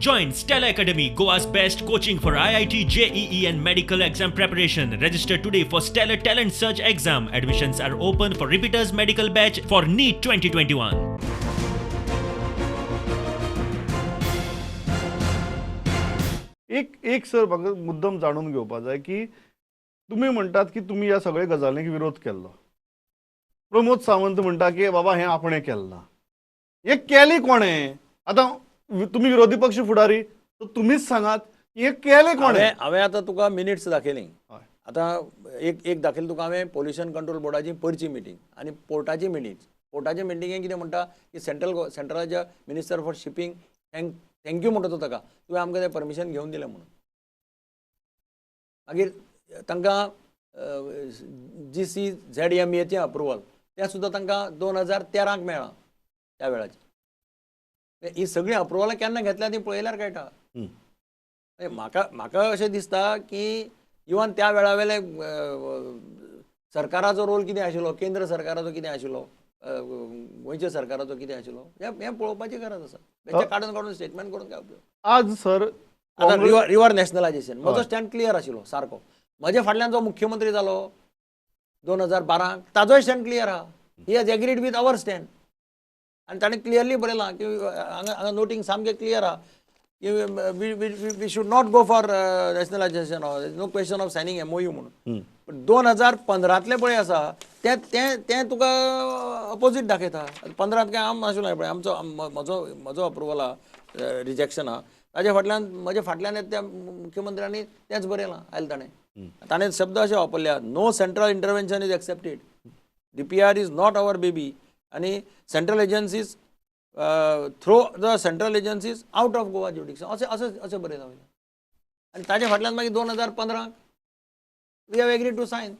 Join Stellar Academy, Goa's best coaching for IIT, JEE and medical exam preparation. Register today for Stellar Talent Search exam. Admissions are open for repeaters medical batch for NEET 2021. एक एक sir, म्हाका मुद्दम जाणून घेवपा जाय की तुमी म्हणटात की तुमी ह्या सगळ्या गजालींक विरोध केल्लो. प्रमोद सावंत म्हणटा की बाबा हें आपणें केलें ना. हें केलें कोणें? आतां तुमी विरोधी पक्ष फुडारी, तर तुमीच सांगात की हें केलें कोणें? हांवें आतां तुका मिनिट्स दाखयली. आतां एक एक दाखयली तुका हांवें, पोल्युशन कंट्रोल बोर्डाची परची मिटींग आनी पोर्टाची मिटिंग्स. पोर्टाच्या मिटिंगेक कितें म्हणटा की सेंट्रलाच्या minister for shipping thank you म्हणटा तो ताका, तुवें आमकां तें परमिशन घेवन दिलें म्हणून. मागीर तांकां GCZMAचें अप्रुवल तें सुद्दां तांकां 2013 मेळ्ळां त्या वेळाचेर. ही सगळीं अप्रुवलां केन्ना घेतल्या ती पळयल्यार कळटा. म्हाका अशें दिसता की इवन त्या वेळा वेले सरकाराचो रोल कितें आशिल्लो, केंद्र सरकाराचो कितें आशिल्लो, गोंयच्या सरकाराचो कितें आशिल्लो, हें पळोवपाची गरज आसा. तेचें काडून काडून स्टेटमेंट करून काय उपयोग? आज सर आतां रिवर नॅशनलायझेशन म्हजो स्टँड क्लियर आशिल्लो सारको. म्हज्या फाटल्यान जो मुख्यमंत्री जालो 2012, ताजोय स्टँड क्लियर आहा. He has agreed with our stand. आनी ताणें क्लियरली बरयलां की हांगा हांगा नोटींग सामकें क्लियर आहा की we should not go for nationalisation, no question of signing MOU म्हणून. पण 2015तलें पळय आसा तें तें तें तुका अपोजीट दाखयता. 15त काय आम आशिल्लो पळय आमचो म्हजो म्हजो अप्रुवल आहा, रिजेक्शन आहा, ताज्या फाटल्यान म्हज्या फाटल्यान येता त्या मुख्यमंत्र्यांनी तेंच बरयलां आयलें. ताणें ताणें शब्द अशे वापरल्या, "No central intervention is accepted, DPR is not our baby" आनी "central agencies, throw the central agencies out of Goa jurisdiction" अशें अशें अशें बरयलां वयल्यान. आनी ताज्या फाटल्यान मागीर 2015 we have agree to sign.